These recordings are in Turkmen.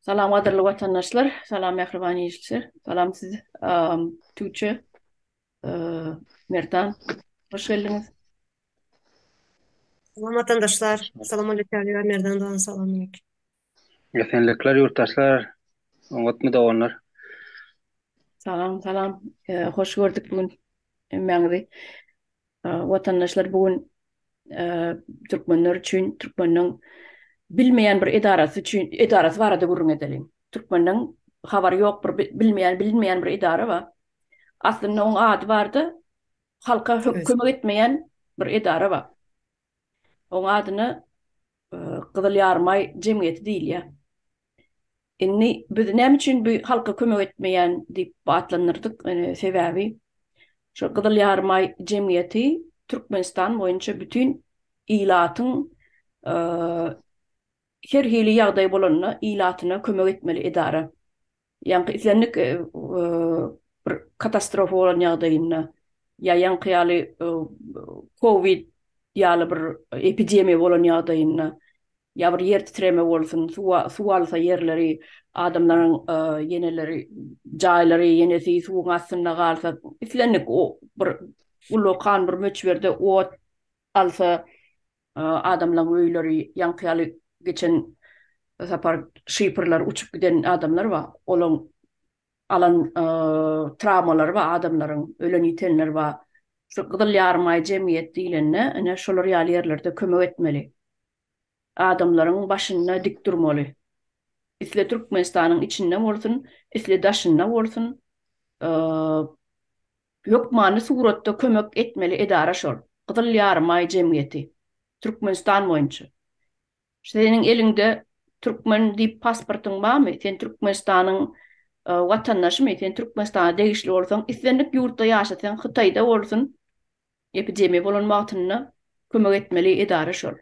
Salam gadyrly watandaşlar, salam mähriban ilçi, salam siz Tüwçe, Merdan, hoş geldiňiz. Salam watandaşlar, salam aleyküm Merdan dogan salam aleyküm. Esenlikler ýurtdaşlar, oňatmy doganlar? Salam, salam, hoş gördük bu gün hemmäňizi. Watandaşlar bu gün türkmenler üçin türkmeniň bilmeýän bir edarasy üçin edarasy barada gürrüň edeliň. Türkmeniň habary ýok bir bilmeýän bilinmeýän bir edara bar. Aslynda oň ady barda halka kömek etmeýän bir edara bar. Oň adyna Gyzyl Ýarymaý jemgyýeti diýilýär. Indi biz näme üçin bu halka kömek etmeýän diýip atlandyrdyk? Sebäbi şu Gyzyl Ýarymaý jemgyýeti Türkmenistan boýunça bütin ilatyň her hili ýagdaý bolanda ilatyna kömek etmeli edara. Ýaňky islendik bir katastrofa bolan ýagdaýynda ýa ýaňky ýaly kowid ýaly bir epidemiýa bolan ýagdaýynda ýa bir ýer titreme bolsun, suw alsa ýerleri, adamlaryň ýeneleri, jaýlary, ýenesi suwuň astynda galsa, islendik bir ullakan bir möçberde ot alsa, Adamlaň öýleri ýaňky ýaly geçen sapar şifrler uçup giden adamlar bar. Olaň alan trawmalary bar adamlaryň, ölen ýitenler bar. Şu Gyzyl Ýarymaý jemgyýet diýlende ine şolar ýaly ýerlerde kömek etmeli. Adamlaryň başynda dik durmaly. Isle Türkmenistanyň içinde bolsun, isle daşynda bolsun Hökmany suratda kömek etmeli edara şol. Gyzyl Ýarymaý jemgyýeti. Türkmenistan boýunça. Seniň eliňde türkmen diýip pasportyň barmy? Sen Türkmenistanyň watandaşymy? Sen Türkmenistana degişli bolsaň, islendik ýurtda ýaşasaň, Hytaýda bolsun, Epidemiýa bolan wagtynda kömek etmeli edara şol.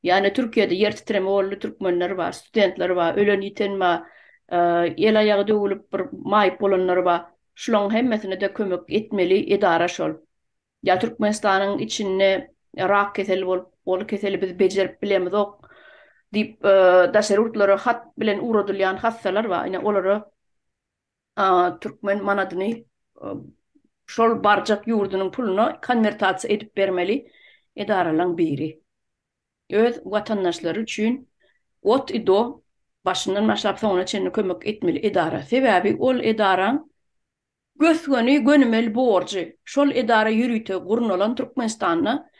Ýane Türkiýede ýer titreme boldy, türkmenler bar, studentler bar, ölen ýiten bar, el aýagy döwülip bir maýyp bolanlar bar. Şulaň hemmesine-de kömek etmeli edara şol. Ýa Türkmenistanyň içinde rak keseli bolup, ol keseli biz bejerip bilemizok diýip daşary ýurtlara hat bilen ugradylýan hassalar bar. Ine olara türkmen manadyny şol barjak ýurdunyň puluna konwertasiýa edip bermeli edaralaň biri. Öz watandaşlary üçin ot i do başyndan başlap soňuna çenli kömek etmeli edara. Sebäbi ol edaraň gös-göni gönümel borjy şol edara ýörite gurnalan Türkmenistanda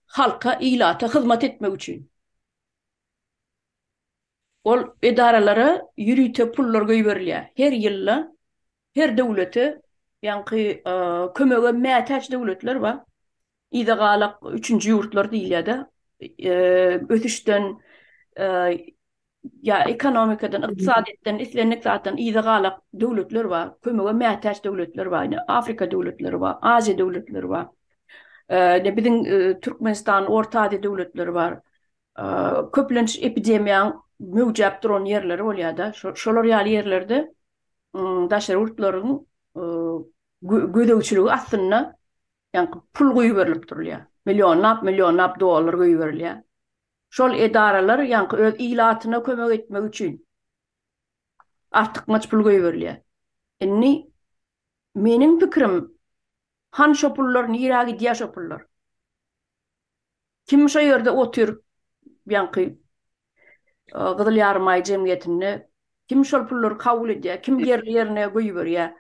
halka ilata hyzmat etmek üçin. Ol edaralara ýörite pullar goýberilýär. Her ýylda her döwlete, ýaňky kömege mätäç döwletler bar. Yza galak üçünji ýurtlar diýilýär-de. Ösüşden ýa ekonomikadan, ykdysadyýetden, islendik zatdan yza galak döwletler bar. Kömege mätäç döwletler bar. Ine, Afrika döwletleri bar, Aziýa döwletleri bar. Ine, biziň Türkmenistan, Orta Aziýa döwletleri bar. Köplenç epidemiýaň möwjäp duran ýerleri bolýar-da. Şolar ýaly ýerlerde daşary ýurtlaryň gözegçiligi astynda ýaňky pul goýberilip durulýar. Millionlap, millionlap dollar goýberilýär. Şol edaralar ýaňky öz ilatyna kömek etmek üçin artykmaç pul goýberilýär. Indi meniň pikirim, han şo pullar nirä gidýär şo pullar? Kim şo ýerde otyr ýaňky Gyzyl Ýarymaý jemgyýetinde kim şol pullary kabul edýär, kim ýerli ýerine goýberýär.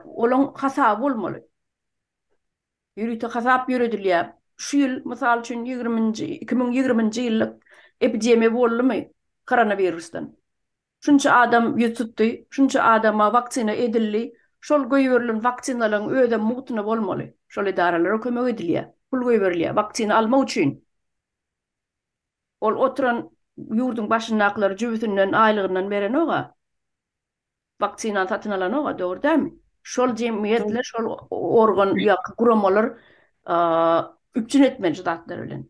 Olaň hasaby bolmaly. Ýörite hasap ýöredilýär. Şu ýyl, mysal üçin, ýigriminji, 2020-nji ýyllyk epidemiýa boldumy koronawirusdan? Şunça adam ýüz tutdy, şunça adama waksina edildi, şol goýberilen waksinalaryň özem mugtuna bolmaly. Şol edaralara kömek edilýär, pul goýberilýär waksina almak üçin. Ol oturan ýurduň başyndakylar jübüsinden, aýlygyndan berenog-a. Waksinany satyn alanog-a, dogry dälmi? Şol jemgyýetler, şol organ ýa guramalar üpjün etmeli şu zatlar bilen.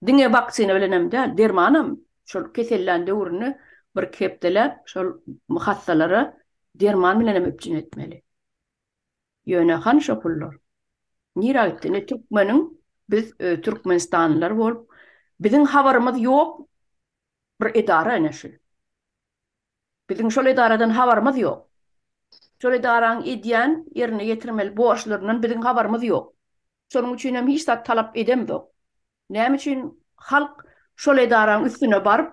Diňe waksina bilenem däl, dermanam şol kesellän döwründe birki hepdeläp şol hassalara derman bilenem üpjün etmeli. Ýöne hany şo pullar? Nirä gitdi? Indi türkmeniň biz türkmenistanlylar bolup biziň habarymyz ýok bir edara ine şu. Biziň şol edaradan habarymyz ýok. Şol edaraň edýän, ýerine ýetirmeli borçlaryndan biziň habarymyz ýok. Şonuň üçin hem hiç zat talap edemzok. Näme üçin halk şol edaraň üstüne baryp,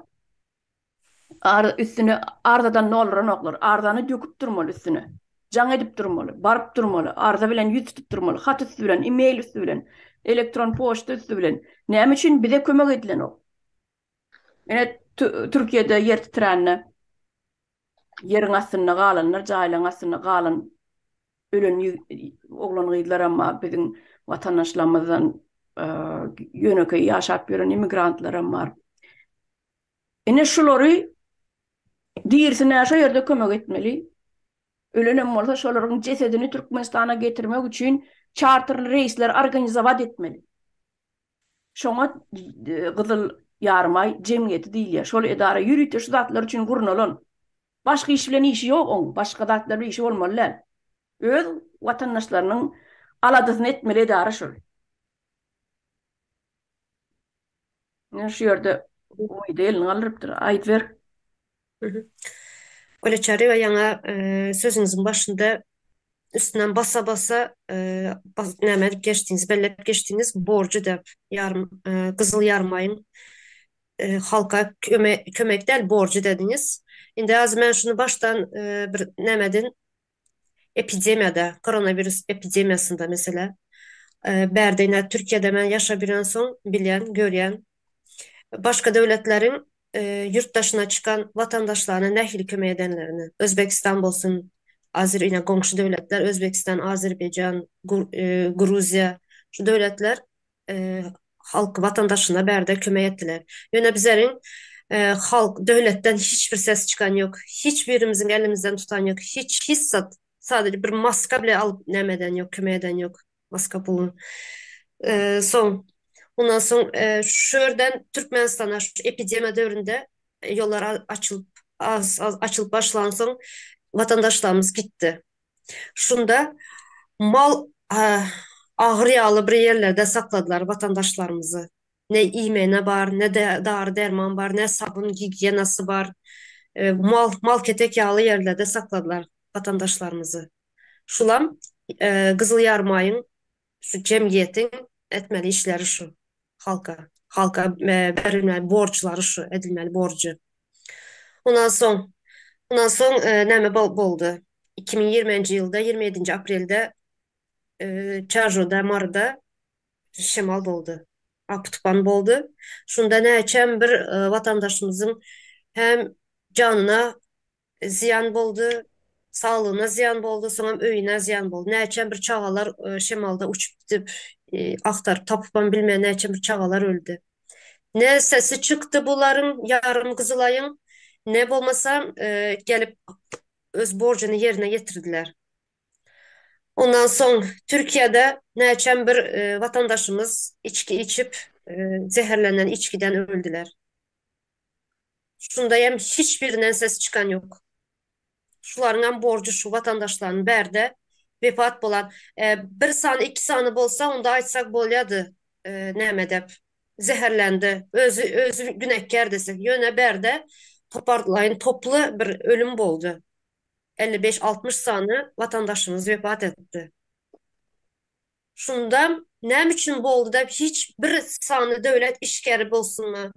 üstüne arzadan dolduranoklar. Arzany döküp durmaly üstüne. Jaň edip durmaly, baryp durmaly, arza bilen ýüz tutup durmaly, hat üsti bilen, e-mail üsti bilen, elektron poçta üsti bilen. Näme üçin bize kömek edilenok? Ine Türkiýede ýer titrände ýeriň astynda galanlar, jaýlaryň astynda galan ölen oglan-gyzlaram bar, biziň watandaşlarymyzdan ýönekeý ýaşap ýören immigrantlaram bar. Ine şulary dirisine şo ýerde kömek etmeli. Ölenem bolsa şolaryň jesedini Türkmenistana getirmek üçin çarterli reýsleri organizowat etmeli. Şoňa Gyzyl Ýarymaý jemgyýeti diýilýär. Şol edara ýörite şu zatlar üçin gurnalan. Başga iş bilen işi ýok oň, başga zatlar bilen işi bolmaly däl. Öz watandaşlarynyň aladasyny etmeli edara şol. Ine şu ýerde Umyda elini galdyrypdyr. Aýdyber. Gülü Çaryýewa ýaňa sözüňiziň başynda üstünden basa-basa näme edip geçdiňiz, belläp geçdiňiz, borjy däp ýarym Gyzyl Ýarymaýyň halka kömek däl borjy dediňiz. Indi az men şuny başdan bir nämeden epidemiýada, koronawirus epidemiýasynda meselä bärde ine Türkiýede men ýaşap ýörensoň bilýän, görýän. Başga döwletleriň ýurt daşyna çykan watandaşlaryna nähili kömek edenlerini, Özbegistan bolsun, Azer ine goňşy döwletler Özbegistan, Azerbaýjan, Gruziýa şu döwletler halk watandaşyna bärde kömek etdiler. Ýöne bizleriň halk döwletden hiç bir ses çykan ýok. Hiç birimiziň elimizden tutan ýok. Hiç hiç zat. Sadece bir maska bile alyp näme eden ýok, kömek eden ýok. Maska pulun. Soň ondan soň şu ýerden Türkmenistana şu epidemiýa döwründe ýollar açylyp az az açylyp başlansoň watandaşlarymyz gitdi. Şunda mal agyr ýaly bir ýerlerde sakladylar watandaşlarymyzy. Ne iýmegine bar, ne dary-derman bar, ne sabyn gigiýenasy bar. Mal, mal ketek ýaly ýerlerde sakladylar watandaşlarymyzy. Şulam Gyzyl Ýarymaýyň şu jemgyýetiň etmeli işleri şu halka. Halka berilmeli borçlary şu, edilmeli borjy. Ondan soň, ondan soň näme boldy? 2020-nji ýylda 27-nji aprelde Çarjoda, Maryda şemal boldy. Apy-tupan boldy. Şunda näçem bir watandaşymyzyň hem janyna zyýan boldy, saglygyna zyýan boldy, soňam öýüne zyýan boldy. Näçem bir çagalar şemalda uçup gidip, agtaryp tapypam bilmän näçem bir çagalar öldi. Ne sesi çykdy bularyň ýarym gyzylaýyň, ne bolmasa gelip öz borjuny ýerine ýetirdiler. Ondan soň Türkiýede näçem bir watandaşymyz içki içip, zäherlenen içgiden öldüler. Şunda hem hiç birinden ses çykan ýok. Şularyňam borjy şu watandaşlaryň bärde wepat bolan. Bir sany iki sany bolsa onda aýtsak bolýady näme dep. Zäherlendi. Özi özi günäkär desek. Ýöne bärde toparlaýyn toply bir ölüm boldy. 55 60 sany watandaşymyz wepat etdi. Şunda näme üçin boldy dep hiç bir sany döwlet işgäri bolsunmy,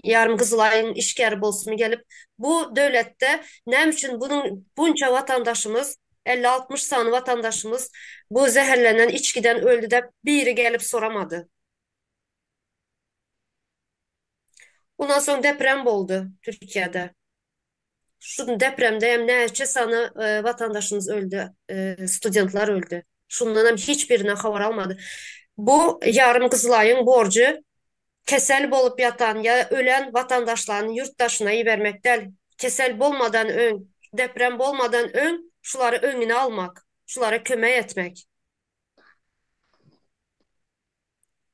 ýarym Gyzylaýyň işgäri bolsunmy gelip bu döwletde näme üçin bunuň bunça watandaşymyz 50-60 sany watandaşymyz bu zäherlenen içgiden öldi dep biri gelip soramady. Ondan soň deprem boldy Türkiýede. Şu depremde hem näçe sany watandaşymyz öldi, studentler öldi. Şundan hem hiç birine habar almady. Bu ýarym Gyzylaýyň borjy kesel bolup ýatan ýa ölen watandaşlaryny ýurt daşyna ibermek däl. Kesel bolmadan öň, deprem bolmadan öň şulary öňüne almak, şulara kömek etmek.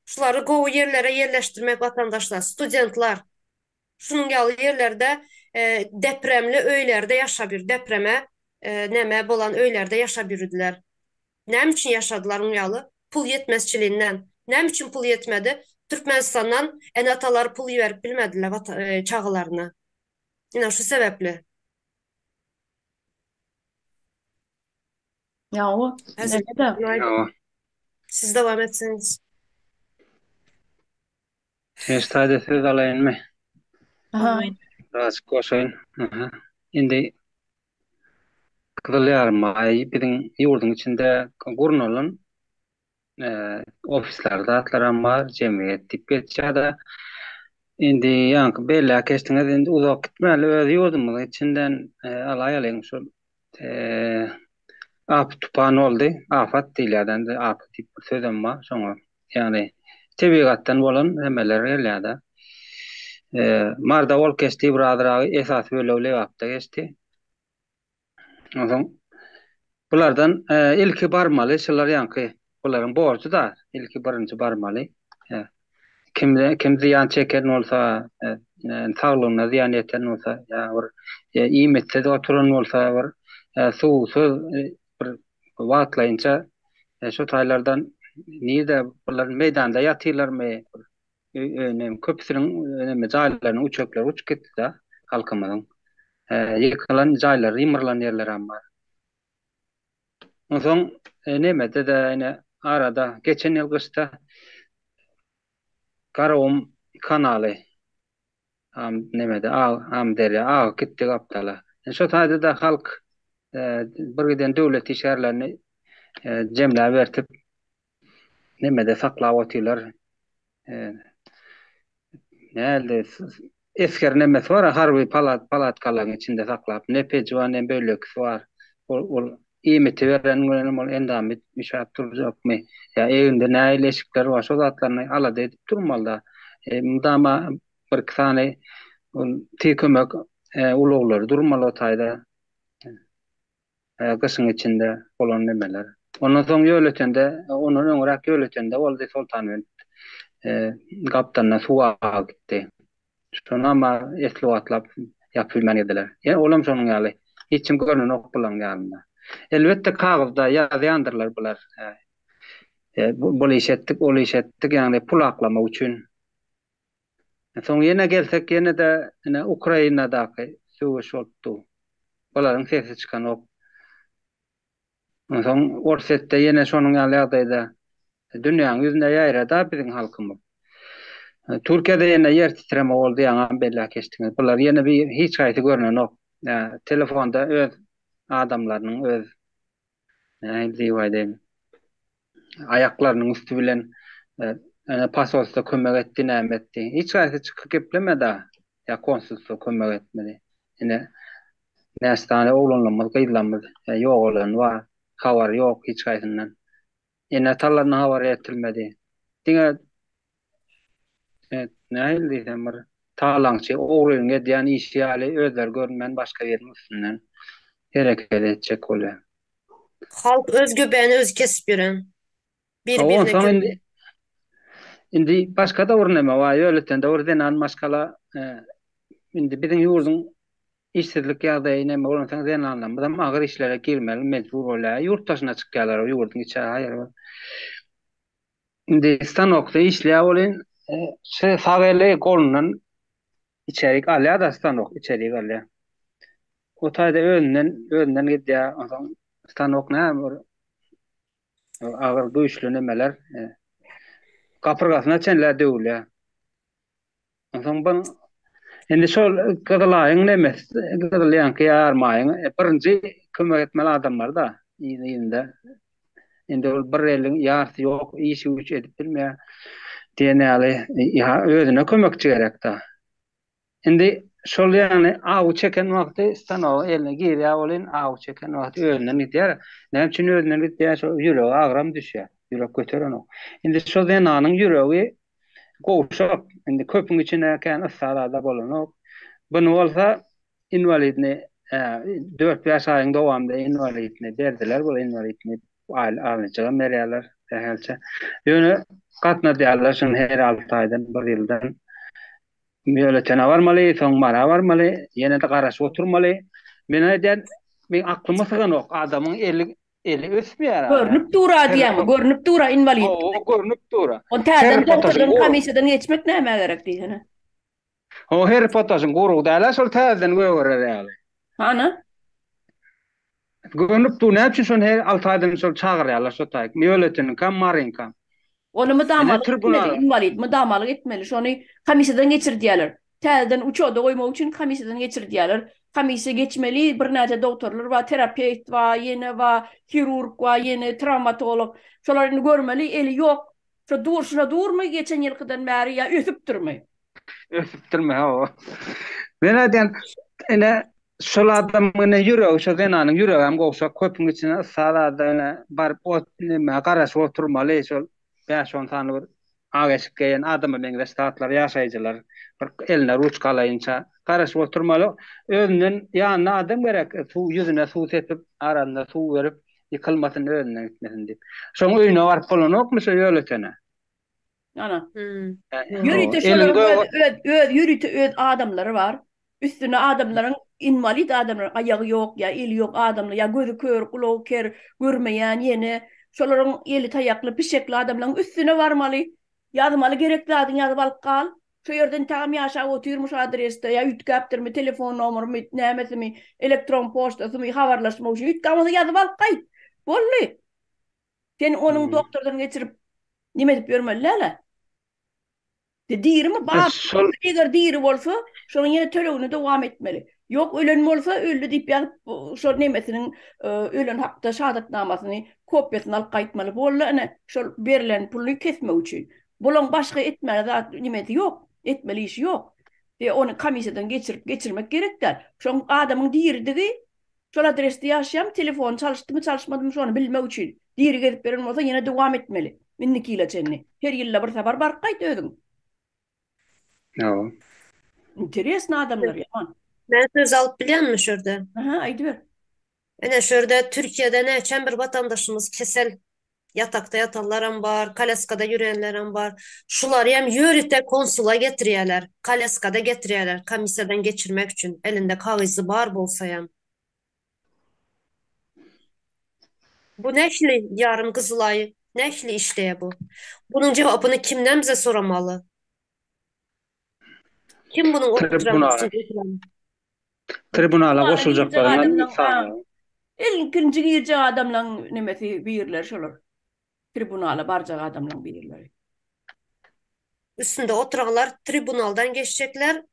Şulary gowy ýerlere ýerleşdirmek watandaşlar, studentler. Şunuň ýaly ýerlerde depremli öýlerde ýaşap ýür, depreme neme bolan öýlerde ýaşap ýürüdiler. Näme üçin ýaşadylar muň ýaly? Pul ýetmezçiliginden. Näme üçin pul ýetmedi? Türkmenistandan ene-atalary pul iberip bilmediler çagalaryna. Ine şu sebäpli. Ýa-o, Häzir näme-de? Ýa-o. Siz dowam etseňiz. Men şu taýda söz alaýynmy? Aha. Birazjyk goşaýyn. Aha. Indi Gyzyl Ýarymaý biziň ýurduň içinde gurnalan ofisler zatlaram bar, jemgyýet diýip geçýär-de. Indi ýaňky belläp geçdiňiz, indi uzak gitmäli öz ýurdumyzyň içinden alaýalyň şol apy-tupan boldy, afat diýilýär-de indi apat diýip bir sözem bar şoňa. Ýagny tebigatdan bolan hemeler gelýär-de. Marda bolup geçdi, birazragy esasy bölegi Lebapda geçdi. Onsoň bulardan ilki barmaly, şular ýaňky bularyň borjy-da, ilki birinji barmaly. Kim kim zyýan çeken bolsa, saglygyna zyýan ýeten bolsa, ýa bir iýmitsiz oturan bolsa, bir suwsuz bir wagtlaýynça şu taýlardan nirde bular meýdanda ýatyrlarmy? Köpüsiniň neme jaýlarynyň üçekleri uçup gitdi-de halkymyzyň. Ýykylan jaýlary ýymrylan ýerlerem bar. Onsoň nemede-de ine arada geçen ýyl gyşda Garagum kanaly nemede Amyderýa agyp gitdi gapdala. Şo taýda-da halk bir giden döwlet işgärlerini jemläp ertip nemede saklap otyrlar. Näde esger nemesi bar, harby palat palatkalaryň içinde saklap, ne peji bar, ne bölekisi bar. Ol ol iýmiti beren bilen ol endamy üşäp durjakmy? Ýa egninde nähili eşikler bar, şo zatlaryny alada edip durmaly-da. E, mydama bir-iki sany ol tiz kömek e, ulaglary durmaly o taýda. Gyşyň içinde bolan nemeler. Ondan soň Ýöletende, ondan öňräk Ýöletende boldy, Soltanbent gapdalyndan suw agyp gitdi. Şonam esli wagtlap ýapyp bilmän gezdiler. Ýene olam şonuň ýaly. Hiç kim görnenok bularyň ýanynda. Elbetde kagyzda ýazýandyrlar bular. Bul iş etdik, ol iş etdik, ýagny pul aklamak üçin. Soň ýene gelsek ýene-de ine Ukrainadaky söweş bolup dur. Bularyň sesi çykanok. Onsoň Orsýetde ýene şonuň ýaly ýagdaýda dünýäň ýüzüne ýaýrada biziň halkymyz. Türkiýede ýene ýer titreme boldy ýaňam belläp geçdiňiz. Bular ýene bir hiç haýsy görnenok. Telefonda öz adamlarynyň öz Nähili diýip aýdaýyn? Aýaklarynyň üsti bilen ene posolstwo kömek etdi, näme etdi? Hiç haýsy çykyp geplemedi-ä. Ýa konsulstwo kömek etmedi. Ine, näçe sany oglanlarymyz, gyzlarymyz ýogalany bar. Habary ýok hiç haýsyndan. Ene-atalaryna habar ýetirilmedi. Diňe nähili diýsem bir talaňçy, ogrynyň edýän işi ýaly özleri görünmän başga biriniň üstünden hereket etjek bolýar. Halk öz göbeğini özi kesip ýören. Hawa, Bir-birine onsoň kömek. indi indi başga-da bir neme bar, ýöletende bir zenan maşgala indi biziň ýurduň işsizlik ýagdaýy neme bolansoň zenanlarymyzam agyr işlere girmeli mejbur bolýar. Ýurt daşyna çykýarlar, ýurduň içi haýyr. Indi stanokda işleýär welin, şu sag eli golundan içerik alýar-da stanok içerik alýar. O taýda özünden özünden gidýär. Onsoň stanok näme bir agyr güýçli nemeler. Gapyrgasyna çenli döwülýär. Onsoň bu indi şol Gyzylaýyň nemesi, Gyzyl ýaňky ýarmaýyň e, birinji kömek etmeli adamlar-da yzynda. Indi ol bir eliň ýarsy ýok, işi güýç edip bilmeýär diýen ýaly, ýa özüne kömekçi gerek-de. Indi şol ýagny awy çeken wagty stanoga eline girýär welin, awy çeken wagty özünden gidýär. Näme üçin özünden gidýär? Şo ýürege agram düşýär. Ýürek göterenok. Indi şo zenanyň ýüregi gowşak. Indi köpüň içinde kän yssa-zada bolanok. Buny bolsa inwalidni dört-bäş aýyň dowamynda inwalidni berdiler. Bu inwalidni aýlyjygam berýärler sähelçe. Ýöne gatnadýarlar şuny her alty aýdan, bir ýyldan. Ýöletene barmaly, soň Mara barmaly, ýene-de garaşyp oturmaly. Men aýdýan, meň aklyma syganok, adamyň eli eli ösmeýär. Görnüp dur-a diýýäňmi? Görnüp dur-a inwalid. Hawa, görnüp dur-a. Ony täzeden dogtordan komissiýadan geçmek nämä gerek diýsene. Hawa, Harry Potterşiň gurugy däl-ä şol täzeden gögerer ýaly. Hany? Görnüp dur, näme üçin şony her 6 aýdan şol çagyrýarlar şo taýyk. Ýöletiniňkam, Maryňkam. Ony mydamalyk etmeli, inwalid mydamalyk etmeli. Şony komissiýadan geçirdýärler. Täzeden uçoda goýmak üçin komissiýadan geçirdýärler. Komissiýa geçmeli, birnäçe dogtorlar bar, terapewt bar, ýene bar, hirurg bar, ýene trawmatolog. Şolar indi görmeli, eli ýok. Şo durşuna durmy geçen ýylkydan bäri ýa ösüpdirmi? Ösüpdirmi, hawa. Men aýdýan, ine, şol adamyň ine ýüregi, şo zenanyň ýüregem gowşak, köpüň içine yssa zada ine baryp ot neme garaşyp oturmaly, şol bäş-on sany bir ak eşik geýen adama meňzeş zatlar ýaşaýjylar bir eline ruçka alaýynça garaşyp oturmaly. Özünden ýanyna adam gerek, suw ýüzüne suw sepip, arasynda suw berip, ýykylmasyn, özünden gitmesin diýip. Şoň öýüne baryp bolanokmy şo ýöletene? Ana. Ýörite şolaryň öz öz öz ýörite öz adamlary bar. Üstüne adamlaryň inwalid adamlaryň aýagy ýok ýa eli ýok adamlar ýa gözi kör, gulagy ker, görmeýän ýene şolaryň eli taýakly, pişekli adamlaryň üstüne barmaly. Ýazmaly gerek zadyňy ýazyp alyp gal. Şo ýerde intägem ýaşap otyrmy şo adresde ýa üýtgäpdirmi telefon nomerymy, nämesimi, elektron poçtasymy habarlaşmak üçin üýtgän bolsa ýazyp alyp gaýt. Boldy. Sen onuň doktordan geçirip neme edip ýörmeli däl-ä. De dirimi bar, Şol eger diri bolsa, şonuň ýene tölegini dowam etmeli. Ýok, ölen bolsa, öldi diýip ýazyp, şol nemesiniň ölen hakda şahadatnamasyny, kopiýasyny alyp gaýtmaly. Boldy ine, şol berlen puly kesmek üçin. Bulaň başga etmäne zat nemesi ýok, etmeli işi ýok. De ony komissiýadan geçirip, geçirmek gerek däl. Şoň adamyň diridigi Şol adresde ýaşaýarmy, telefony çalyşdymy, çalyşmadymy şony bilmek üçin. Diri gezip beren bolsa ýene dowam etmeli. Indiki ýyla çenli. Her ýylda bir sapar baryp gaýt özüň. Hawa. Interesny adamlar ýaman. Men söz alyp bilýänmi şu ýerde? Aha, aýdyber. Ine şu ýerde Türkiýede näçem bir watandaşymyz kesel Ýatakda ýatanlaram bar, kolýaskada ýörenlerem bar. Şularyam ýörite konsula getirýärler, kolýaskada getirýärler, komissiýadan geçirmek üçin, elinde kagyzy bar bolsaýam. Bu nähili ýarym gyzylaý, nähili işleýär bu? Bunuň jogapyny kimden bize soramaly? Kim bunuň oturan üstünde oturan? Tribunala goşuljaklaryň sany. Ilkinji girjek adamlaryň nemesi birleri şolar. Tribunala barjak adamlaryň birleri. Üstünde oturanlar tribunaldan geçjekler,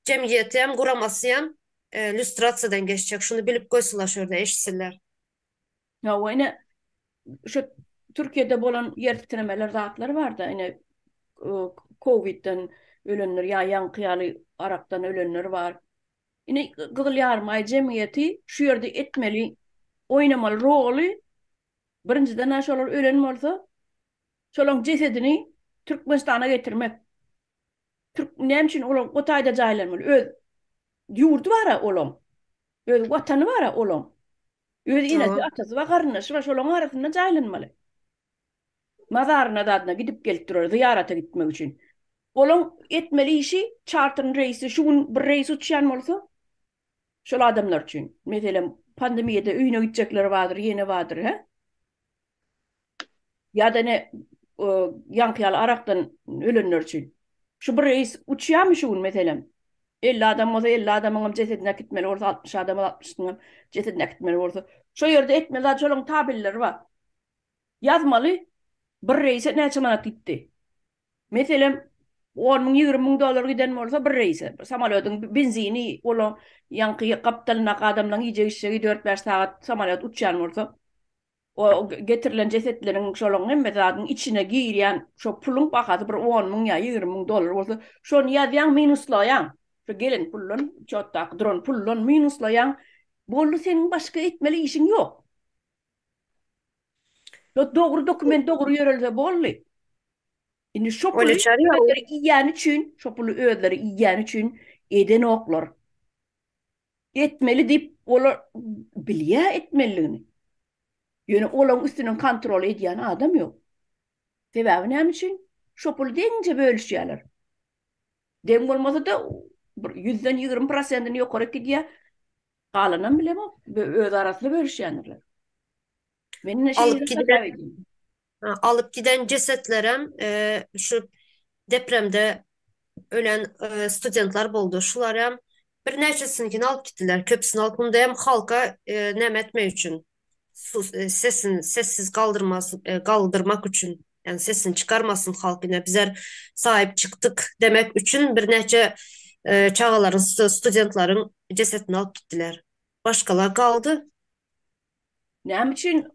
jemgyýetem, guramasyam lýustrasiýadan geçjek. Şuny bilip goýsunlar şu ýerde eşitsinler. Hawa ine şu Türkiýede bolan ýer titremeler zatlar barda ine kowidden ölenler ýa ýaňky ýaly arakdan ölenler bar. Ine Gyzyl Ýarymaý jemgyýeti şu ýerde etmeli oýnamaly roly birinjiden-ä şolar ölen bolsa şolaň jesedini Türkmenistana getirmek. Türk näme üçin olar o taýda jaýlanmaly? Öz ýurdy bar-a olaň. Öz watany bar-a olaň. Öz enesi, atasy bar, garyndaşy bar, şolaryň arasynda jaýlanmaly. Mazaryna zadyna gidip gelip durar, zyýarata gitmek üçin. Olaň etmeli işi çarteriň reýsi şu gün bir reýs uçýan bolsa, şol adamlar üçin. Meselem, pandemiýada öýüne gitjekleri bardyr, ýene bardyr, hä? Ýa-da ine, ýaňky ýaly arakdan ölenler üçin. Şu bir reýs uçýarmy şu gün, meselem? 50 adam bolsa, 50 adamyňam jesedini äkitmeli bolsa, 60 adam bolsa, 60-synyňam jesedini äkitmeli bolsa, şo ýerde etmeli zat şolaryň tabelleri bar. Ýazmaly, bir reýse näçe manat gitdi. Meselem, on müň, 20 müň dollar giden bolsa bir reýse, samolýotyň benzini, olaň ýaňky gapdalyndaky adamlaryň iýjek-içjegi dört-bäş sagat samolýot uçýan bolsa, o getirilen jesetleriň şolaryň hemme zadyň içine girýän şo puluň bahasy bir on müň ýa 20 müň dollar bolsa, şony ýazýaň, minuslaýaň. Şo gelen puldan, çotdaky duran puldan minuslaýaň. Boldy, seniň başga etmeli işiň ýok. Şo dogry dokument dogry ýörelse boldy. Indi şo puly özleri iýýäni üçin, şo puly özleri iýýäni üçin edenoklar. Etmeli diýip olar bilýär etmelidigini. Ýöne olaryň üstünden kontrol edýän adam ýok. Sebäbi näme üçin? Şo puly deňje bölüşýärler. Deň bolmasa-da bir ýüzden 20 prosentini ýokary gidýär. Galanam bilemok. Öz arasynda bölüşýändirler. Men ine şeýle hasap edýän. Alyp giden jesetlerem şu depremde ölen studentler boldy. Şularam. Birnäçesininkini alyp gitdiler. Köpüsini alyp munda hem halka näme etmek üçin sesini sessiz galdyrmas galdyrmak üçin ýagny sesini çykarmasyn halk ine bizler saýyp çykdyk demek üçin birnäçe çagalaryň studentleriň jesetini alyp gitdiler. Başgalar galdy. Näme üçin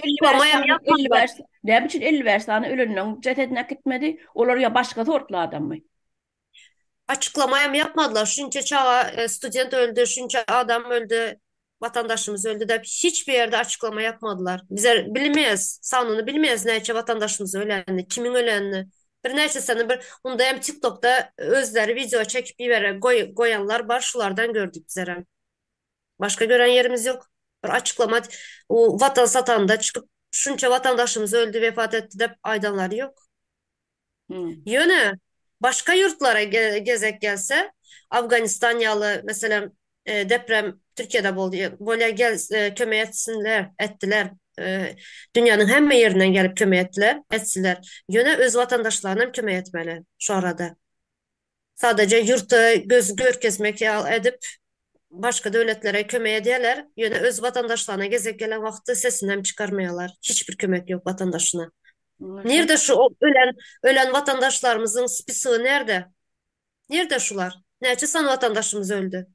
55 sany 55 näme üçin 55 sany ölenleň jesedini äkitmedi? Olar ýa başga sortly adammy? Açyklama hem ýapmadylar. Şunça çaga student öldi, şunça adam öldi, watandaşymyz öldi diýip hiç bir ýerde açyklama ýapmadylar. Bizler bilmeýäs, sanyny bilmeýäs näçe watandaşymyz ölenini, kimiň ölenini. Birnäçesini bir onda hem TikTokda özleri wideo çekip ibere goý goýanlar bar, şulardan gördük bizlerem. Başga gören ýerimiz ýok. Bir açyklama o watan satanda çykyp şunça watandaşymyz öldi, wefat etdi diýip aýdanlary ýok. Ýöne başga ýurtlara gezek gelse, Afganistan ýaly, meselem, deprem Türkiýede boldy, bolýa gel kömek etsinler, etdiler. Dünýäniň hemme ýerinden gelip kömek etdiler, etsiler. Ýöne öz watandaşlaryna hem kömek etmeli şu arada. Sadaja ýurta göz görkezmek ýaly edip başga döwletlere kömek edýärler, ýöne öz watandaşlaryna gezek gelen wagty sesini hem çykarmaýarlar. Hiç bir kömek ýok watandaşyna. Nirde şu ölen ölen watandaşlarymyzyň spisogy nirde? Nirde şular? Näçe sany watandaşymyz öldi?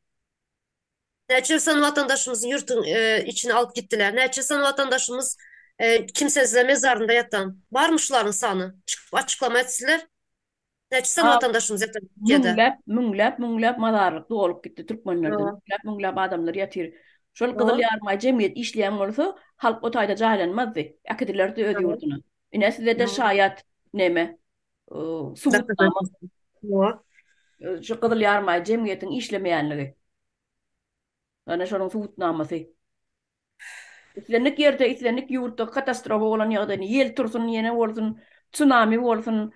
Näçe sany watandaşymyzy ýurtuň içine alyp gitdiler? Näçe sany watandaşymyz kimsesizler mezarynda ýatan? Barmy şularyň sany? Çykyp açyklama etsinler. Näçe sany watandaşymyz ýatan Türkiýede? Müňläp, müňläp, müňläp mazarlyk dolup gitdi türkmenlerden. Müňläp, müňläp adamlar ýatyr. Şol Gyzyl Ýarymaý jemgyýet işleýän bolsa, halk o taýda jaýlanmazdy. Äkidilerdi öz ýurduna. Ine size-de şaýat neme, subutnama. Şu Gyzyl Ýarymaý jemgyýetiň işlemeýänligi. Ana şonuň subutnamasy. Islendik ýerde, islendik ýurtda katastrofa bolan ýagdaýynda ýel tursun, ýene bolsun, tsunami bolsun,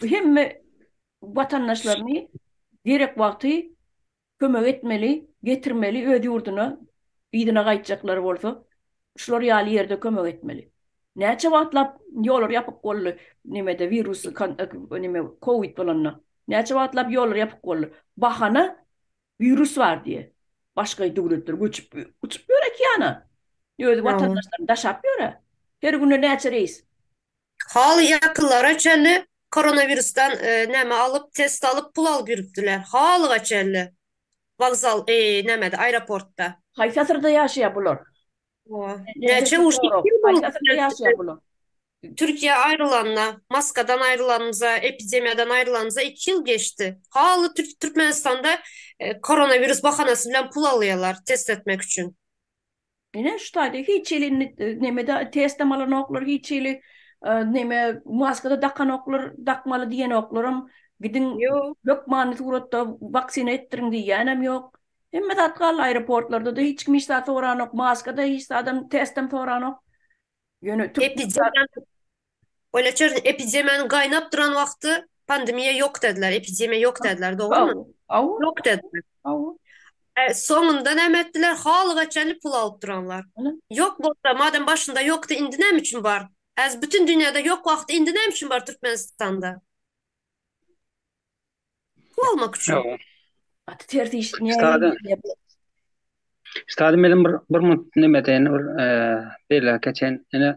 hemme watandaşlaryny gerek wagty kömek etmeli, getirmeli öz ýurduna, yzyna gaýtjaklary bolsa, şular ýaly ýerde kömek etmeli. Näçe wagtlap ýollar ýapyk boldy, nemede wirus, neme kowid bolanda. Näçe wagtlap ýollar ýapyk boldy. Bahana Wirus bar diýe. Başga döwletler göçüp uçup ýör okeana. Öz watandaşlaryny daşap ýör. Her günde näçe reýs. Haly ýakynlara çenli koronawirusdan näme alyp test alyp pul alyp ýürüpdiler. Halyga çenli. Wokzal nämede aeroportda. Haýsy asyrda ýaşaýar bular? Näçe uş haýsy asyrda ýaşaýar bular? Türkiýe aýrylanyna, maskadan aýrylanymyza, epidemiýadan aýrylanymyza iki ýyl geçdi. Haly Türkmenistanda koronawirus bahanasy bilen pul alýarlar test etmek üçin. Ine şu taýda hiç hili indi nemede testem alanoklar hiç hili neme maskada dakanoklar dakmaly diýenoklaram gidiň hökmany suratda waksina etdiriň diýýänem ýok. Hemme zat galdy aeroportlarda-da hiç kim hiç zat soranok maskada hiç zadam testem soranok. Ýöne Epidemiýanyň Oýlaçar epidemiýanyň gaýnap duran wagty pandemiýa ýok dediler, epidemiýa ýok dediler, dogrymy? Hawa. Ýok dediler. Hawa. E, soňunda näme etdiler? Halyga çenli pul alyp duranlar. Ýok bolsa, madem başynda ýokdy, indi näme üçin bar? Häzir bütün dünýäde ýok wagty indi näme üçin bar Türkmenistanda? Pul almak üçin. Gaty ters iş. Üstadım benim bir, bir munt neme deýin bir belläp geçen ine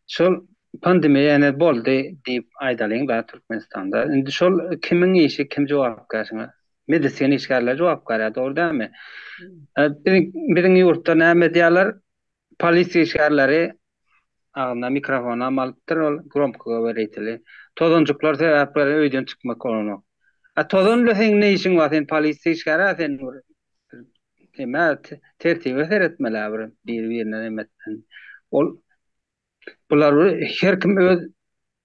şol pandemiýa ýene boldy diýip aýdalyň da Türkmenistanda. Indi şol kimiň işi kim jogapkär şuňa? Medisina işgärleri jogapkär ýa dogry dälmi? Biziň biziň ýurtda näme edýärler? Polisiýa işgärleri agzyna mikrofonam alypdyr ol gromkogoworiteli. Tozanjyklar sebäpli öýden çykmak bolanok. A tozan bilen seň ne işiň bar? Sen polisiýa işgäri-ä sen bir neme tertibe seretmeli-ä bir biri-birine neme etmän. Ol bular bir her kim öz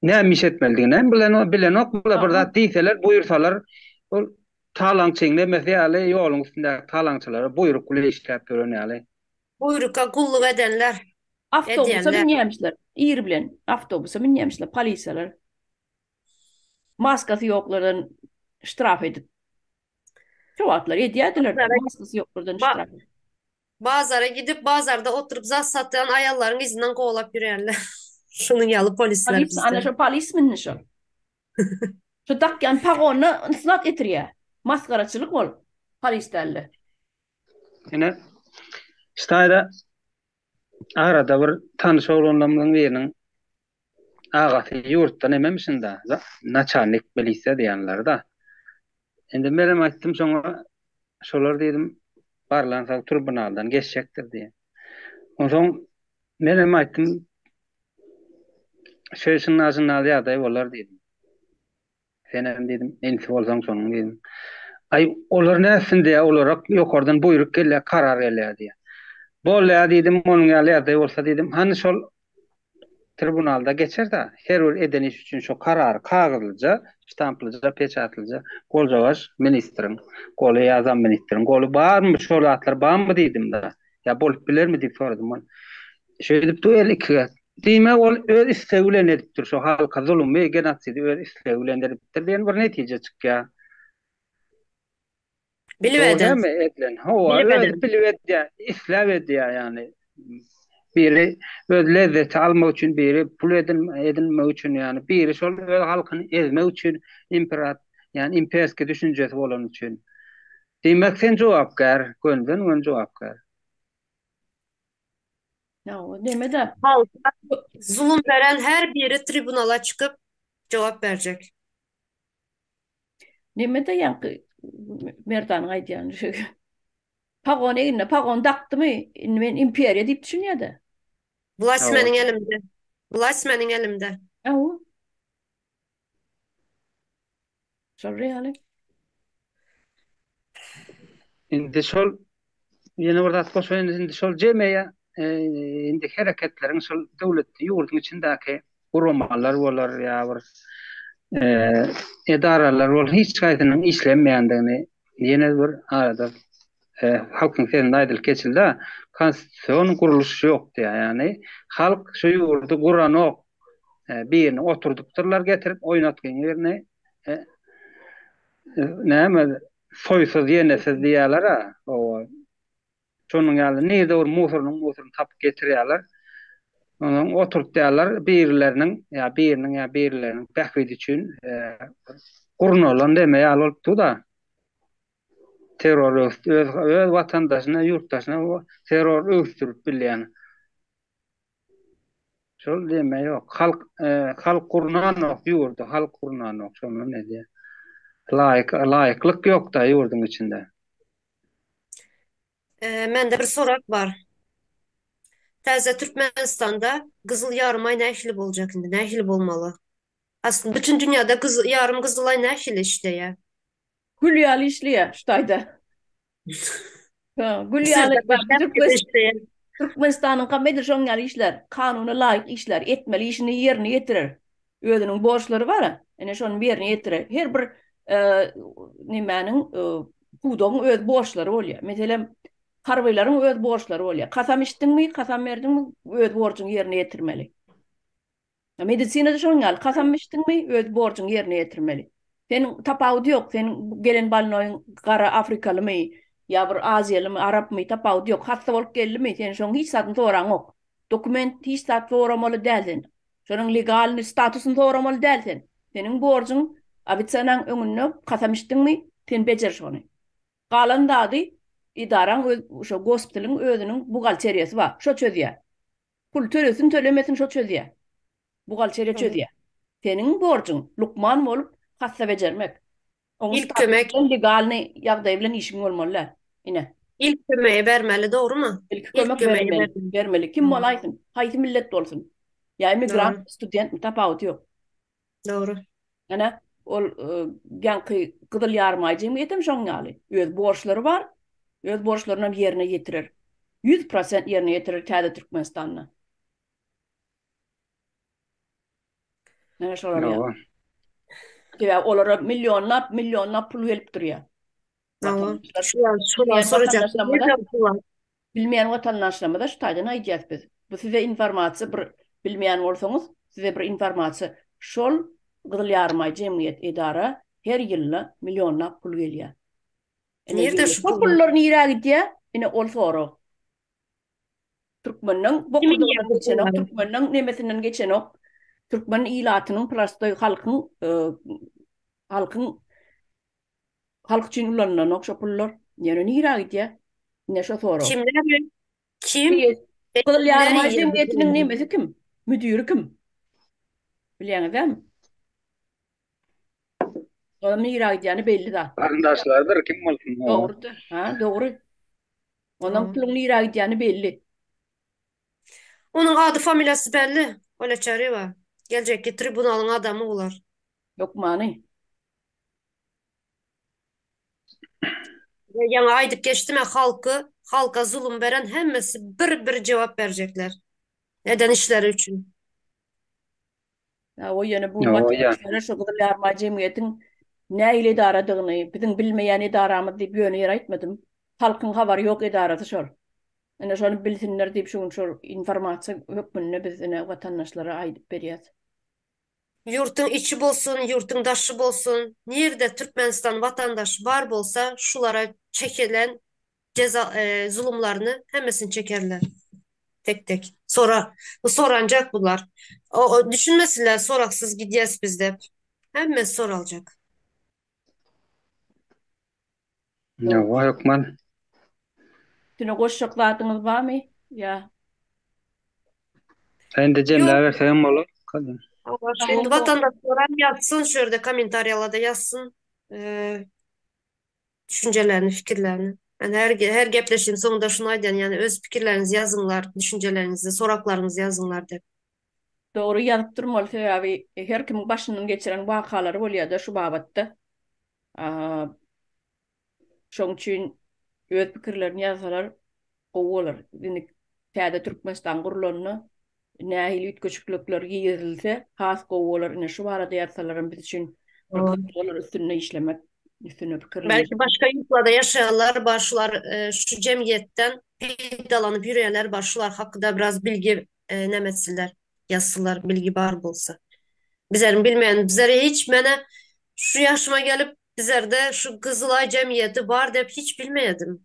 näme iş etmelidigini hem bilenok, bilenok. Bular bir zat diýseler, buýursalar ol talaňçyň nemesi ýaly ýoluň üstündäki talaňçylara buýruk bilen işläp ýören ýaly. Buýruka gulluk edenler. Awtobusa münýämişler. Ir bilen awtobusa münýämişler polisiýalar. Maskasy ýoklardan ştraf edip. Şo wagtlar edýärdiler. Maskasy ýoklardan ştraf. Bazara gidip, bazarda oturyp zat satýan aýallaryň yzyndan kowalap ýörýärler. Şunuň ýaly polisler bizde. Ana şo polis mindi şol. Şu dakýan pagonyna ysnat getirýär. Masgaraçylyk ol. Halys dälde. Ine, şu taýda arada bir tanyş oglanlarymyzyň biriniň agasy ýurtda nememişin-da, naçalnik milisiýa diýenler-da. Indi menem aýtdym şoňa, şolar diýdim, barlansoň tribunaldan geçjekdir diýen. Onsoň menem aýtdym, şeý şunda-şunda ýagdaý bolar diýdim. Senem diýdim, inisi bolsaň şonuň diýdim. Aý, olar nätsin diýýär, olara ýokardan buýruk gelýär, karar gelýär diýýär. Bolýar diýdim, onuň ýaly ýagdaý bolsa diýdim, hany şol tribunalda geçer-dä, her bir eden iş üçin şo karary kagyzlyja, ştamplyja, peçatlyja goljagaş ministriň goly ýa zamministriň goly barmy, şol zatlar barmy diýdim-de. Ýa bolup bilermi diýip soradym ol. Şeýdip du el ikiga. Diýmek ol öz islegi bilen edipdir şo halka zulumy, genotsidi öz islegi bilen edipdir diýen bir netije çykýar. Bilip Dogry eden. dälmi edilen? Hawa, Bilip özi eden. bilip edýär, isläp edýär ýagny. Biri öz lezzeti almak üçin, biri pul edin edinmek üçin ýagny biri şol öz halkyny ezmek üçin imperat ýagny imperskiý düşünjesi bolany üçin. Diýmek sen jogapkär, gönüden-göni jogapkär. Ya o neme-de. Halka zulum beren her biri tribunala çykyp jogap berjek. Neme-de ýaňky Merdanyň aýdýany şu. Pagon egnine pagon dakdymy, indi men imperiýa diýip düşünýär-de. Wlast meniň elimde. Wlast meniň elimde. Hawa. Şol ýaly. Indi şol ýene bir zat goşaýyn, indi şol jemeýe indi hereketleriň şol döwlet ýurduň içindäki guramalar bolar ýa bir edaralar bolar hiç haýsynyň işlemeýändigini ýene bir arada halkyň sesinde aýdylyp geçildi. Konstitusion gurluş ýok diýýär. Ýagny halk şu ýurdy guranok Birini oturdypdyrlar getirip oýnatgyň birini näme soýsuz ýenesiz diýýärler-ä. Hawa. Şonuň ýaly nirde bir musurynyň musuryny tapyp getirýärler. Onsoň oturtýarlar birileriniň ýa biriniň ýa birileriniň bähbidi üçin gurnalan deme ýaly bolup dur-da. Terror öz öz watandaşyna, ýurtdaşyna terror öwüsdirip bilýän. Şol deme ýok. Halk halk gurnanok ýurdy, halk gurnanok şondan edýär. Laýyk laýyklyk ýok-da ýurduň içinde. Mende bir sorag bar. Täze Türkmenistanda Gyzyl Ýarymaý nähili boljak indi? Nähili bolmaly? Aslynda bütün dünýäde Gyzyl Ýarym Gyzylaý nähili işleýär? Gül ýaly işleýär şu taýda. Ha, gül ýaly Türkmenistanyňkam edil şoň ýaly işlär. Kanuna laýyk işlär, etmeli işini ýerine ýetirer. Özüniň borçlary bar-a, ine şony ýerine ýetirer. Her bir nemäniň, pudagyň öz borçlary bolýar. Meselem, harbylaryň öz borçlary bolýar. Kasam içdiňmi, kasam berdiňmi, öz borjuňy ýerine ýetirmeli. Medisinada şonuň ýaly, kasam içdiňmi, öz borjuňy ýerine ýetirmeli. Seniň tapawudy ýok, seniň gelen bolnoýyň gara afrikalymy, ýa bir aziýalymy, arapmy, tapawudy ýok. Hassa bolup geldimi, sen şoň hiç zadyny soraňok. Dokument hiç zat soramaly däl sen. Şonuň legalnyý statusyny soramaly däl sen. Seniň borjuň ofisionaň öňünde kasam içdiňmi, sen bejer şony. Galan zady edaraň öz, şo gospitalyň özüniň buhgalteriýasy bar, şo çözýär. Pul tölesin tölemesin şo çözýä. Buhgalteriýa çözýä. Seniň borjuň lukman bolup hassa bejermek. Oň İlk kömek. legalnyý ýagdaýy bilen işiň bolmaly däl. Ine. İlk kömegi bermeli dogrymy? İlk kömek bermeli. Bermeli. Kim bolaýsyn? Haýsy millet bolsun? Ýa immigrant, studentmi tapawudy ýok. Dogry. Ene, ol ýaňky Gyzyl Ýarymaý jemgyýetem şoň ýaly. Öz borçlary bar, öz borçlarynam ýerine ýetirer. 100% ýerine ýetirer täze Türkmenistanda. Ene şolar ýaly. Sebäbi olara millionlap, millionlap pul gelip durýar. Bilmeýän watandaşlarymyza şu taýdan aýdýas biz. Bu size informasiýa bir bilmeýän bolsaňyz size bir informasiýa şol Gyzyl Ýarymaý jemgyýet edara her ýylda millionlap pul gelýär. Nirde şu pullar? Pullar nirä gidýär? Ine ol sorag. Türkmeniň bokurdagyndan geçenok, türkmeniň nemesinden geçenok. Türkmen ilatynyň prostoý halkyň halkyň. Halk üçin ulanylanok şo pullar. Ýöne nirä gidýär? Ine şo sorag. Kimler? Kim? Gyzyl Ýarymaý jemgyýetiniň nemesi kim? Müdiri kim? Bilýäňizämi? Onuň nirä gidýäni belli zat. Garyndaşlarydyr, kim bolsun? Dogrudyr. Ha, dogry. Onuň puluň nirä gidýäni belli. Onuň ady familiýasy belli. Olýa Çaryýewa. Geljekki tribunalyň adamy bolar. Hökmany. Ýaňy aýdyp geçdim-ä halky, halka zulum beren hemmesi bir-bir jogap berjekler. Eden işleri üçin. Ýa o ýöne bu watandaşlara şu Gyzyl Ýarymaý jemgyýetiň nähili edaradygyny, biziň bilmeýän edaramyz diýip ýöne ýere aýtmadym. Halkyň habary ýok edarasy şol. Ine şony bilsinler diýip şu gün şol informasiýa hökmünde biz ine watandaşlara aýdyp berýäs. Ýurtuň içi bolsun, ýurtuň daşy bolsun, nirde Türkmenistan watandaşy bar bolsa şulara çekilen jeza zulumlaryny hemmesini çekerler. Tek tek. Sora soranjak bular. O düşünmesinler soraksyz gidýäs biz dep. Hemmesi soraljak. Ýoga hökman. Üstüne goşjak zadyňyz barmy ýa? Indi jemläbersegem bolar. Indi watandaşlaram ýazsyn şu ýerde kommentariýalarda ýazsyn düşünjelerini fikirlerini. Men her her gepleşigiň soňunda şuny aýdýan ýagny öz pikirleriňizi ýazyňlar düşünjeleriňizi soraklaryňyzy ýazyňlar dep. Dogry ýazyp durmaly sebäbi her kimiň başyndan geçiren wakalary bolýada şu babatda. Şoň üçin öz pikirlerini ýazsalar gowy bolar. Indi täze Türkmenistan gurlanda nähili üýtgeşiklikler girizilse has gowy bolar. Ine şu barada ýazsalaram biz üçin bir gyzykly bolar üstünde işlemek, üstünde pikirlenmek. Belki başga ýurtlarda ýaşaýanlar bar şular şu jemgyýetden peýdalanyp ýürýänler bar şular hakda biraz bilgi näme etsinler ýazsynlar bilgi bar bolsa. Bizeriň bilmeýän bizere hiç menä şu ýaşyma gelip bizerde şu Gyzylaý jemgyýeti bar dep hiç bilmeýedim.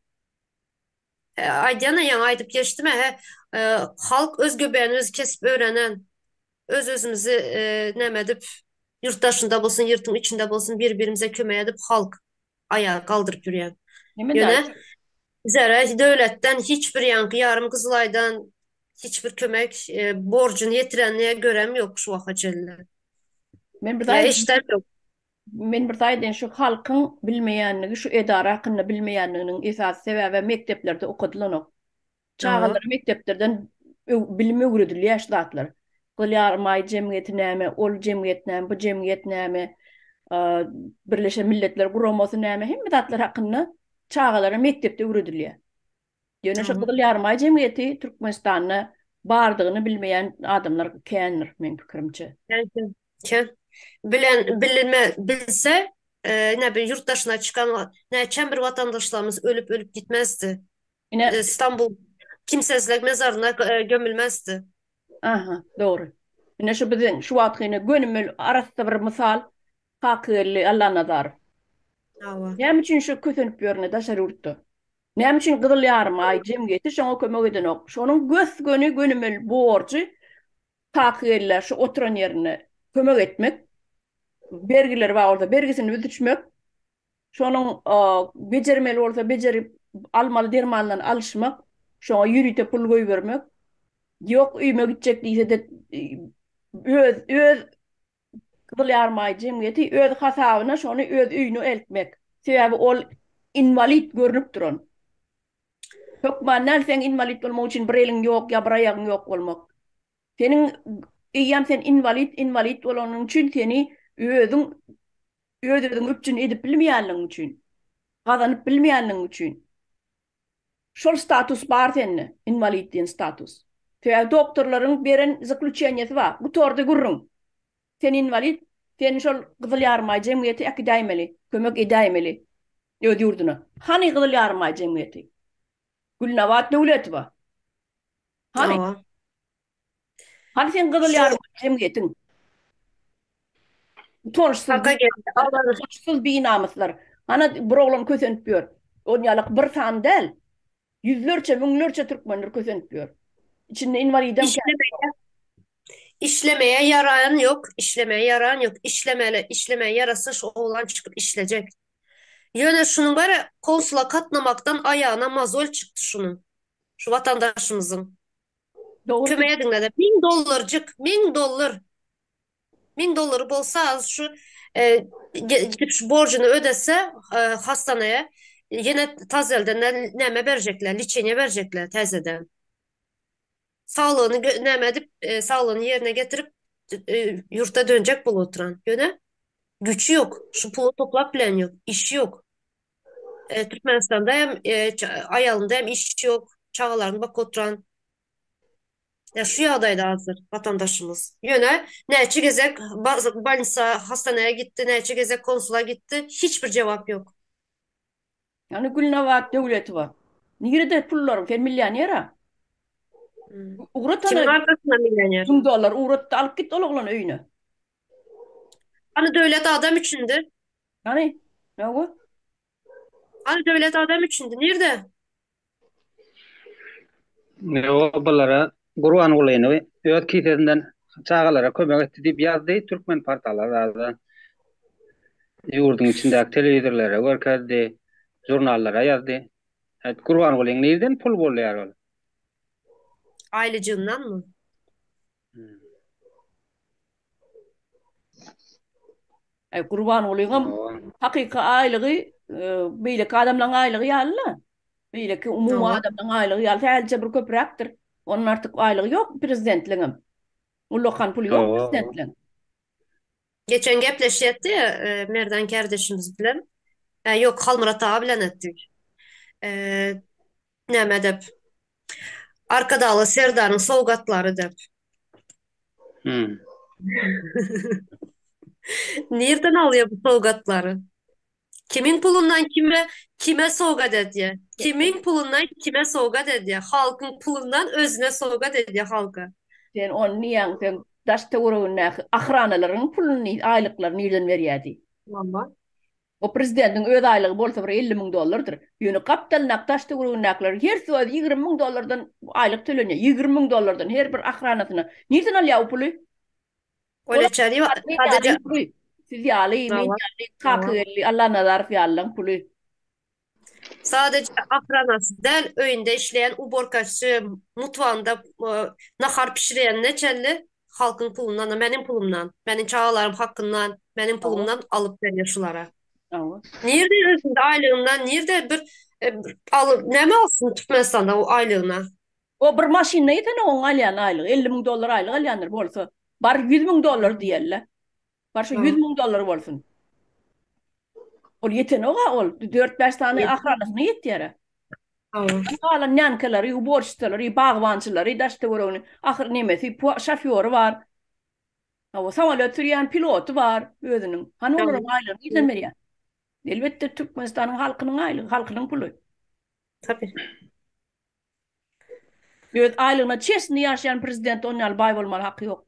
Aýdýana ýaňy aýdyp geçdim he halk öz göbeğini özi kesip öwrenen öz özümizi näme edip ýurt daşynda bolsun ýurtuň içinde bolsun bir birimize kömek edip halk aýaga galdyryp ýürýän. Ýöne bizere döwletden hiç bir ýaňky ýarym Gyzylaýdan hiç bir kömek borjuny ýetirenini görem ýok şu waka çenli. Men bir zat eşidem ýok. Men bir zat aýdaýyn şu halkyň bilmeýänligi şu edara hakynda bilmeýänliginiň esasy sebäbi mekdeplerde okadylanok. Çagalara mekdeplerden bilim öwredilýär şu zatlar. Gyzyl Ýarymaý jemgyýeti näme, ol jemgyýet näme, bu jemgyýet näme, Birleşen Milletler Guramasy näme, hemme zatlar hakynda çagalara mekdepde öwredilýär. Ýöne şu Gyzyl Ýarymaý jemgyýeti Türkmenistanda bardygyny bilmeýän adamlar kändir, meň pikirimçe. Kän, kän. Bilen, bilinme, bilse, ine bir ýurt daşyna çykan näçem bir watandaşlarymyz ölüp-ölüp gitmezdi. Ine Stambul kimsezler mezaryna gömülmezdi. Aha, dogry. Ine şu biziň şu wagtky ine gönümel arassa bir mysal Kakageldi Allanazarow. Hawa. Näme üçin şu kösenip ýör ine daşary ýurtda? Näme üçin Gyzyl Ýarymaý jemgyýeti şoňa kömek edenok? Şonuň gös-göni gönümel borjy Kakagellä şu oturan ýerinde kömek etmek, bergileri bar bolsa bergisini üzüşmek, Şonuň bejermeli bolsa bejerip, almaly dermanlaryny alyşmak, şoňa ýörite pul goýbermek. Ýok öýüme gitjek diýse-de öz öz Gyzyl Ýarymaý jemgyýeti öz hasabyna şony öz öýüne eltmek. Sebäbi ol inwalid görnüp duran. Hökman däl seň inwalid bolmak üçin bir eliň ýok ýa bir aýagyň ýok bolmak. Seniň eýýäm sen inwalid, inwalid bolanyň üçin seni özüň öz-özüňi üpjün edip bilmeýänligiň üçin, gazanyp bilmeýänligiň üçin şol status bar sende, inwalid diýen status. Sebäbi doktorlaryň beren zaklýuçeniýesi bar. Gutardy gürrüň. Sen inwalid, seni şol Gyzyl Ýarymaý jemgyýeti äkidäýmeli, kömek edäýmeli öz ýurduna. Hany Gyzyl Ýarymaý jemgyýeti? Gülnabat Döwletowa. Hany? Hany seň gyzyl ýarym jemgyýetiň? Utançsyz, utançsyz binamyslar. Hana bir oglan kösenip ýör. On ýalak bir san däl. Ýüzlerçe, müňlerçe türkmenler kösenip ýör. Içinde inwalidem kän. Işlemeýe ýaraýan ýok, işlemeýe ýaran ýok. Işlemeli, işlemeýe ýarasa şu oglan çykyp işlejek. Ýöne şunuň bary konsula gatnamakdan aýagyna mozol çykdy şunuň. Şu watandaşymyzyň. Dogry. Kömek ediňler-de. 1000 dollarjyk, 1000 dollar. 1000 dollary bolsa az şu e, gidip şu borcuny ödese e, hastaneye ýene tazelden näme berjekler, liçeniýe berjekler täzeden. Saglygyny näme edip, e, saglygyny ýerine getirip e, ýurta dönjek bolup oturan. Ýöne güçi ýok, şu puly toplap bilen ýok, işi ýok. E, Türkmenistanda hem e, aýalynda hem iş ýok, çagalaryny bakyp oturan. Ya şu ýagdaýda hazir watandaşymyz. Ýöne näçe gezek bolnisa, hastanaya gitdi, näçe gezek konsula gitdi, hiç bir jogap ýok. Ýagny Gülnabat Döwletowa. Nirede pullaryň? Sen millioner-a. Hmm. Ugrat Kimiň ana arkasynda millioner? 1000 dollar ugrat-da alyp git ol oglany öýüne. Hany döwlet adam üçindi? Hany? Hawa. Hany döwlet adam üçindi? Nirde? Ýok, bulara Gurbangulyny öz kisesinden çagalara kömek etdi diýip ýazdy türkmen portallarda. Ýurduň içindäki telewizorlara görkezdi, žurnallara ýazdy. Hä, Gurbangulyň nirden pul bolýar ol? Aýlyjygyndanmy? Äý, Gurbangulyňam hakyky aýlygy beýleki adamlaryň aýlygy ýaly-la. Beýleki umumy adamlaryň aýlygy ýaly sähelçe bir köpräkdir. Ondan artyk aýlygy ýok prezidentligiňem. Ullakan puly ýok prezidentligiň. Geçen gepleşýätdi Merdan kärdeşimiz bilen. Ýok, Halmyrat aga bilen etdik. Näme dep? Arkadagly Serdaryň sowgatlary dep. Hmm. Nirden alýar bu sowgatlary? Kimiň pulundan kime kime sowgat edýär? Kimiň pulundan kime sowgat edýär? Halkyň pulundan özüne sowgat edýär halka. Sen ony niýäň sen daş töweregindäki ahranalaryň puluny aýlyklaryny nirden berýär diý. Hawa. O prezidentiň öz aýlygy bolsa bir 50 müň dollardyr. Ýöne gapdalyndaky daş töweregindäkileriň hersi öz 20 müň dollardan aýlyk tölenýär. 20 müň dollardan her bir ahranasyna. Nirden alýar o puly? Oleçeri sadece Siz ýaly, men ýaly, Kakageldi Allanazarow ýalylaryň puly. Sadece ahranasy däl, öýünde işleýän uborkaçy, mutwagynda nahar pişirýänine çenli halkyň pulundan, meniň pulumdan, meniň çagalarym hakyndan, meniň pulumdan alyp berýär şulara. Nirde özünde aýlygyndan, nirde bir alyp, näme alsyn Türkmenistanda o aýlygyna? O bir maşynda ýetenok oň alýan aýlygy, 50 müň dollar aýlyk alýandyr bolsa. Bar 100 müň dollar diýeli. Bar şu 100 müň dollar bolsun. Ol ýetenok-a ol, 4-5 sany ahranasyna ýetýär-ä. Galan nänkalary, uborşitsalary, bagbançylary, daş-töweregini, ahyr nemesi, şofýory bar. Hawa, samolýot sürýän piloty bar özüniň. Hany olaryň aýlygyny nirden berýär? Elbetde Türkmenistanyň halkynyň aýlygy, halkynyň puly. Tabii. Öz aýlygyna çesni ýaşaýan prezident on ýaly baý bolmaly haky ýok.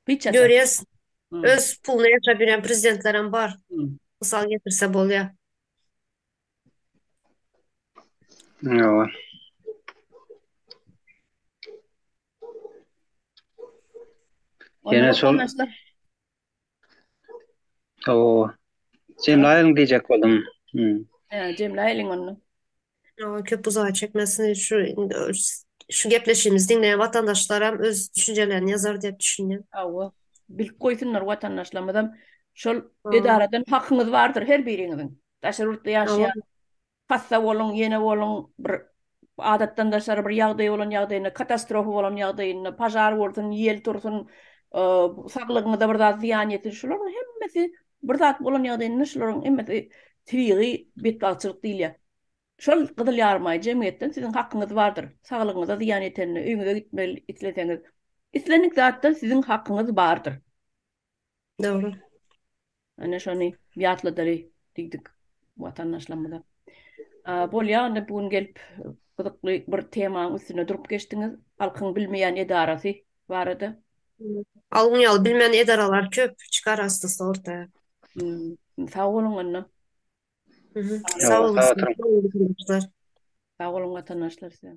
Hiç haçan. Görýäs. Öz puluna ýaşap ýörýän prezidentlerem bar. Mysal getirse bolýar. Ýoga. Ýene şol Hawa. Jemläýeliň diýjek boldum. Hmm. Hä, jemläýeliň onda. Hawa, köp uzaga çekmesin. Şu şu gepleşigimizi diňleýän watandaşlaram öz düşünjelerini ýazar diýip düşünýän. Hawa. Bilip goýsunlar watandaşlarymyzam. Şol edaradan hakyňyz bardyr her biriňiziň. Daşary ýurtda ýaşaýan Hassa boluň, ýene boluň, bir adatdan daşary bir ýagdaý bolan ýagdaýynda, katastrofa bolan ýagdaýynda, pažar bolsun, ýel tursun, saglygyňyza bir zat zyýan ýetsin, şularyň hemmesi bir zat bolan ýagdaýynda şularyň hemmesi tebigy betbagtçylyk diýilýär. Şol Gyzyl Ýarymaý jemgyýetden siziň hakyňyz bardyr. Saglygyňyza zyýan ýetende, öýüňize gitmeli isleseňiz, islendik zatda siziň hakyňyz bardyr. Dogry. Ene şony ýatladaly diýdik watandaşlarymyza. Bolýa onda bu gün gelip gyzykly bir temaň üstünde durup geçdiňiz. Halkyň bilmeýän edarasy barada. Alyň ýaly bilmeýän edaralar köp çykar aslysy ortaya. Sag boluň onda. Sag boluň. Sag boluň watandaşlar size.